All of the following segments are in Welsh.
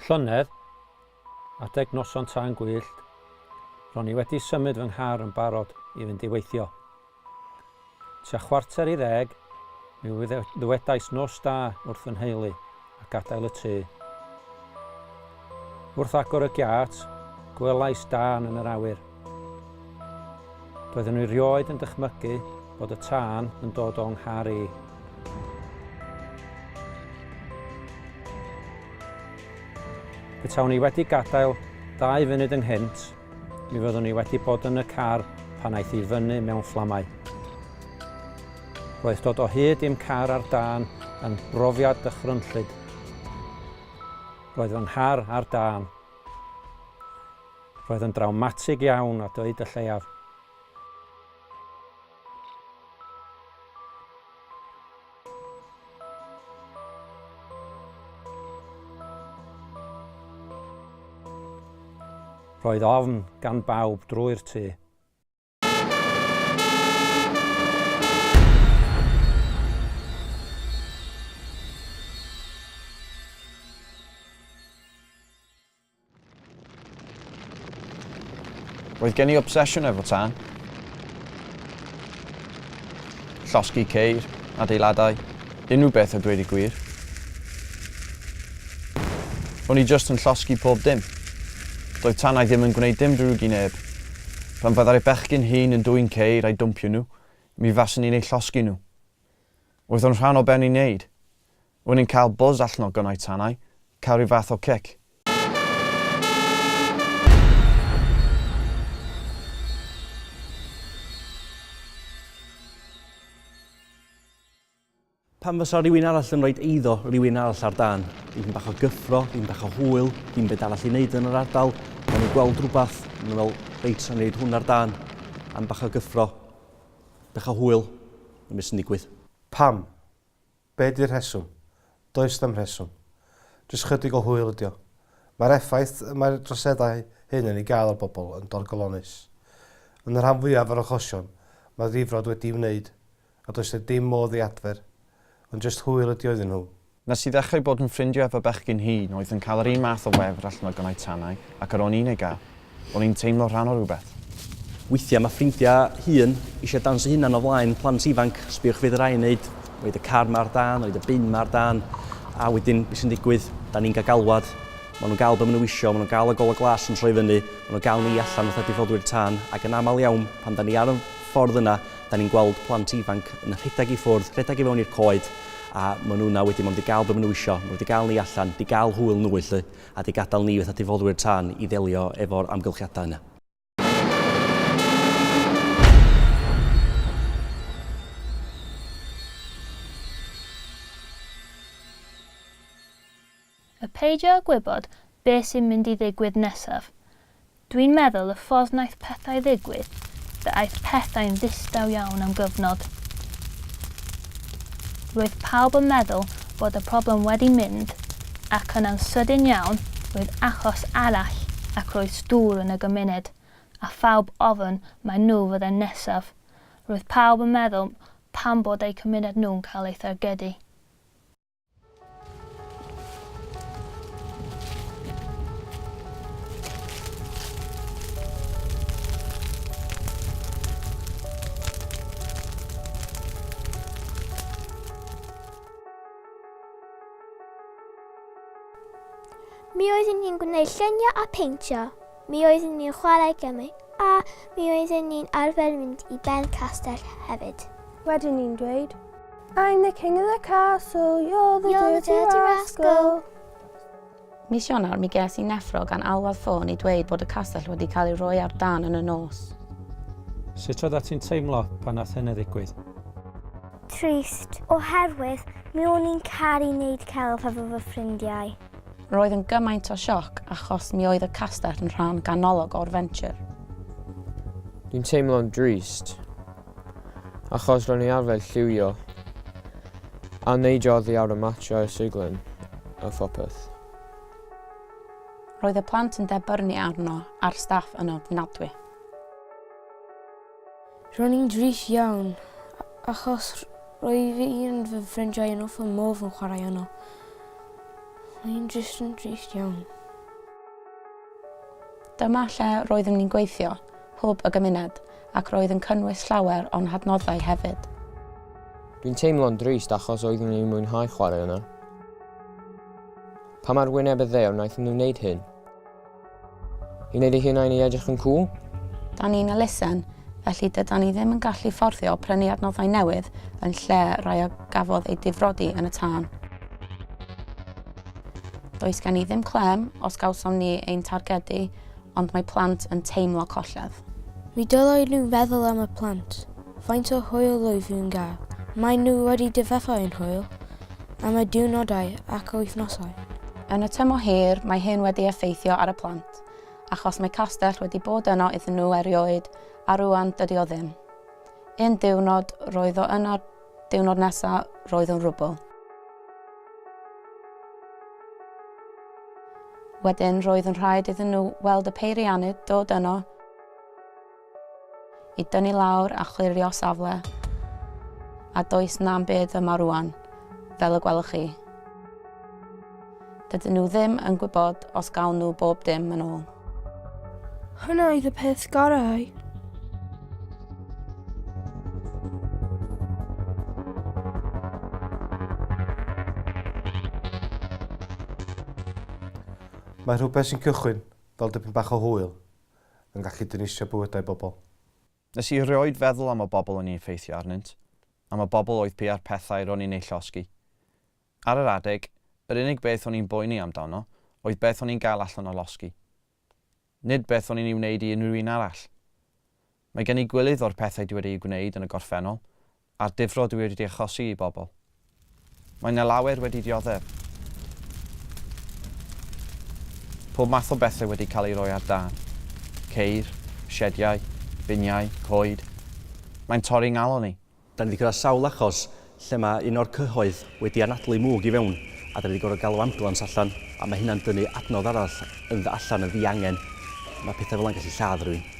Llynedd, adeg noson tân gwyllt, ro'n i wedi symud fy nghar yn barod i fynd i weithio. Tua 9:45, mi ddywedais nos da wrth fy nheulu a gadael y tŷ. Wrth agor y giât, gwelais dân yn yr awyr. Doeddwn i rioed yn dychmygu bod y tân yn dod o 'nghar i. Petawn i wedi gadael ddau funud ynghynt, mi fyddwn i wedi bod yn y car pan aeth i fyny mewn fflamau. Roedd dod o hyd i'm car ar dân yn brofiad dychrynllyd. Roedd fy nghar ar dân. Roedd yn drawmatig iawn a dweud y lleiaf. Roedd ofn gan bawb drwy'r tŷ. Roedd gen i obsesiwn efo tân. Llosgi ceir, adeiladau, unrhyw beth a dweud y gwir. O'n i jyst yn llosgi pob dim. Doedd tanau ddim yn gwneud dim drwg i neb. Pan fyddai'r bechgyn hŷn yn dwyn ceir a'u dwmpio nhw, mi faswn i'n eu llosgi nhw. Oedd o'n rhan o be o'n i'n neud. O'n i'n cael buzz allan o gynnau tanau, cael rhyw fath o cic. Pan fysa rhywun arall yn rhoid eiddo rhywun arall ar dân, dipyn bach o gyffro, dipyn bach o hwyl, dim byd arall i wneud yn yr ardal, maen nhw'n gweld rhywbeth, maen nhw'n meddwl, reit, rhaid wneud hwn ar dân, am bach o gyffro, bach o hwyl, yn beth sy'n digwydd. Pam? Be 'di'r rheswm? Does 'na'm rheswm. Jyst chydig o hwyl ydi o. Mae'r effaith y mae'r troseddau hyn yn ei gael ar bobl yn dorcalonnus. Yn y rhan fwyaf o'r achosion, mae'r ddifrod wedi'i wneud, a does 'na dim modd ei adfer. Ond jyst hwyl ydi o iddyn nhw. Nes i ddechrau bod yn ffrindiau efo bechgyn hŷn oedd yn cael yr un math o wefr allan o gynnau tanau ac yr o'n i'n ei gael. O'n i'n teimlo rhan o rhywbeth. Weithiau mae ffrindiau hŷn eisiau dangos eu hunan o flaen plant ifanc, sbiwch be fedra i wneud, roid y car 'ma ar dân, roid y bin 'ma ar dân, a wedyn be sy'n digwydd, da ni'n cael galwad, maen nhw'n gael be maen nhw isio, maen nhw'n gael y golau glas yn troi fyny, maen nhw'n gael ni allan fatha diffoddwyr tân, ac yn aml iawn pan da ni ar y ffordd yna, da ni'n gweld plant ifanc yn rhedeg i ffwrdd, rhedeg i fewn i'r coed, a maen nhw yna wedyn, maen nhw wedi gael be maen nhw isio, maen nhw wedi gael ni allan, 'di gael hwyl nhw 'lly, a 'di gadael ni fatha diffoddwyr tân i ddelio efo'r amgylchiadau yna. A peidio â gwybod be sy'n mynd i ddigwydd nesaf. Dwi'n meddwl y ffordd wnaeth pethau ddigwydd, fe aeth pethau'n ddistaw iawn am gyfnod. Roedd pawb yn meddwl bod y problem wedi mynd ac yna'n sydyn iawn roedd achos arall ac roedd stŵr yn y gymuned a phawb ofn mai nhw fydde nesaf. Roedd pawb yn meddwl pam bod eu cymuned nhw'n cael ei thargedu. Mi oeddwn ni'n gwneud lluniau a peintio. Mi oeddwn ni'n chwarae gemau a mi oeddwn ni'n arfer mynd i ben castell hefyd. Wedyn ni'n dweud, I'm the king of the castle, you're the, you're dirty, the dirty rascal. rascal. Mis Ionawr mi ges i neffro gan alwad ffôn i dweud bod y castell wedi cael ei roi ar dân yn y nos. Sut oeddat ti'n teimlo pan nath hynny ddigwydd? Trist, oherwydd mi o'n i'n caru wneud celf efo fy ffrindiau. Roedd yn gymaint o sioc achos mi oedd y castell yn rhan ganolog o'r venture. Dwi'n teimlo'n drist. Achos ro'n i arfer lliwio a neidio oddi ar y matiau siglen a phopeth. Roedd y plant yn debyrnu arno a'r staff yn ofnadwy. Ro'n i'n drist iawn achos roedd un fy ffrindiau yn wrth fy modd yn chwarae yno. Mae'n jyst yn drist iawn. Dyma lle roeddwn ni'n gweithio, Hwb y Gymuned, ac roedd yn cynnwys llawer o'n hadnoddau hefyd. Dwi'n teimlo'n drist achos oeddwn i'n mwynhau chwarae yna. Pam ar wyneb y ddaear wnaethon nhw wneud hyn? I wneud eu hunain i edrych yn cŵl? Da ni'n elusen, felly dydan ni ddim yn gallu fforddio prynu adnoddau newydd yn lle rhai a gafodd eu difrodi yn y tân. Does gen i ddim clem os gawsom ni ein targedu, ond mae plant yn teimlo colled. Mi dylai nhw feddwl am y plant. Faint o hwyl oedd nhw'n gael? Maen nhw wedi difetha ein hwyl am y diwrnodau ac wythnosau. Yn y tymor hir, mae hyn wedi effeithio ar y plant, achos mae castell wedi bod yno iddyn nhw erioed, a rŵan dydy o ddim. Un diwrnod roedd o yno, diwrnod nesa roedd o'n rwbl. Wedyn roedd yn rhaid iddyn nhw weld y peiriannydd dod yno i dynnu lawr a chlirio safle, a does na'm byd yma rŵan, fel y gwelwch chi. Dydyn nhw ddim yn gwybod os gawn nhw bob dim yn ôl. Hwnna oedd y peth gorau. Mae rhywbeth sy'n cychwyn fel dipyn bach o hwyl yn gallu dinistrio bywydau bobl. Nes i erioed feddwl am y bobl o'n i'n effeithio arnynt, am y bobl oedd piau'r pethau ro'n i'n eu llosgi. Ar yr adeg, yr unig beth o'n i'n boeni amdano oedd beth o'n i'n gael allan o losgi. Nid beth o'n i'n ei wneud i unrhyw un arall. Mae gen i gwilydd o'r pethau dwi wedi'u gwneud yn y gorffennol, a'r difrod dwi wedi achosi i bobl. Mae 'na lawer wedi dioddef. Pob math o bethau wedi cael eu rhoi ar dân. Ceir, siediau, biniau, coed. Mae'n torri 'ngalon i. Da ni 'di cyrraedd sawl achos lle mae un o'r cyhoedd wedi anadlu mwg i fewn a da ni 'di gorfod galw ambiwlans allan a mae hynna'n dynnu adnodd arall yn allan yn ddiangen. Mae pethau fel 'na'n gallu lladd rhywun.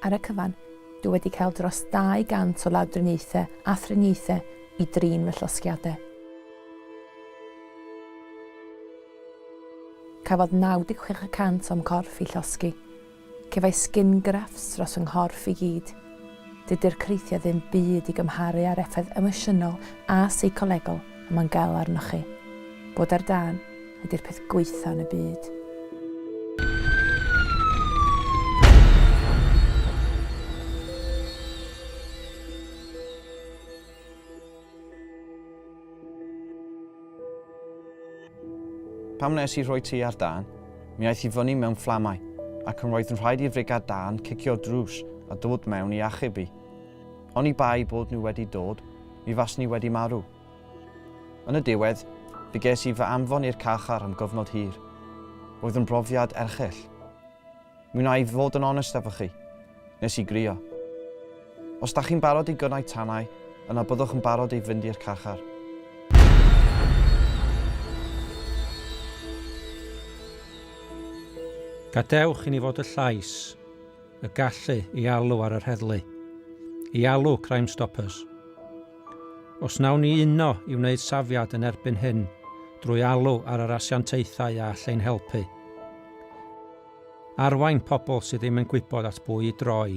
Ar y cyfan, dwi wedi cael dros 200 o lawdriniaethau a thriniaethau i drin fy llosgiadau. Cafodd 96 y cant o'm corff i llosgi. Cefais skin grafts dros fy nghorff i gyd. Dydy'r creithiau ddim byd i gymharu â'r effaith emosiynol a seicolegol y mae'n gael arnoch chi. Bod ar dân ydy'r peth gwaetha yn y byd. Pan wnes i rhoi tŷ ar dân, mi aeth i fyny mewn fflamau, ac yn roedd yn rhaid i'r frigâd dân cicio'r drws a dod mewn i achub i. Oni bai bod nhw wedi dod, mi faswn i wedi marw. Yn y diwedd, fe ges i fy anfon i'r carchar am gyfnod hir. Roedd yn brofiad erchyll. Mi wna i fod yn onest efo chi, nes i grio. Os da chi'n barod i gynnau tanau, yna byddwch yn barod i fynd i'r carchar. Gadewch i ni fod y llais, y gallu i alw ar yr heddlu, i alw Crime Stoppers. Os wnawn ni uno i wneud safiad yn erbyn hyn drwy alw ar yr asiantaethau a all ein helpu. Arwain pobl sydd ddim yn gwybod at bwy i droi.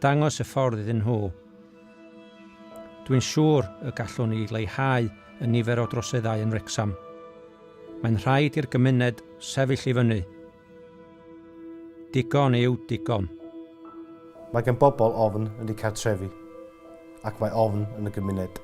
Dangos y ffordd iddyn nhw. Dwi'n siŵr y gallwn ni leihau y nifer o droseddau yn Wrecsam. Mae'n rhaid i'r gymuned sefyll i fyny. Digon yw digon. Mae gan bobl ofn yn eu cartrefi, ac mae ofn yn y gymuned.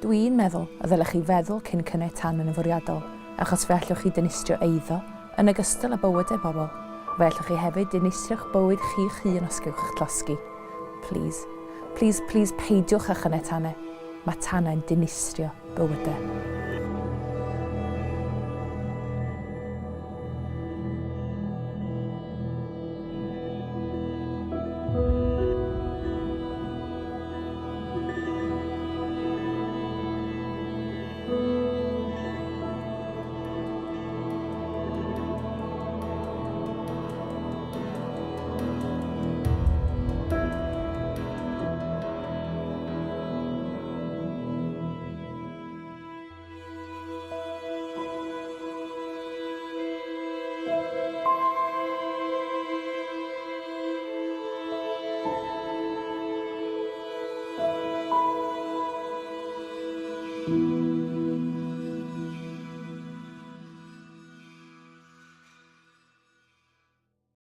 Dw i'n meddwl y ddylech chi feddwl cyn cynnau tan yn fwriadol, achos fe allwch chi dinistrio eiddo, yn ogystal â bywydau bobl. Fe allwch chi hefyd dinistrio'ch bywyd chi'ch hun os gewch eich llosgi. Plîs, plîs, plîs peidiwch â chynnau tanau. Mae tanau'n dinistrio bywydau.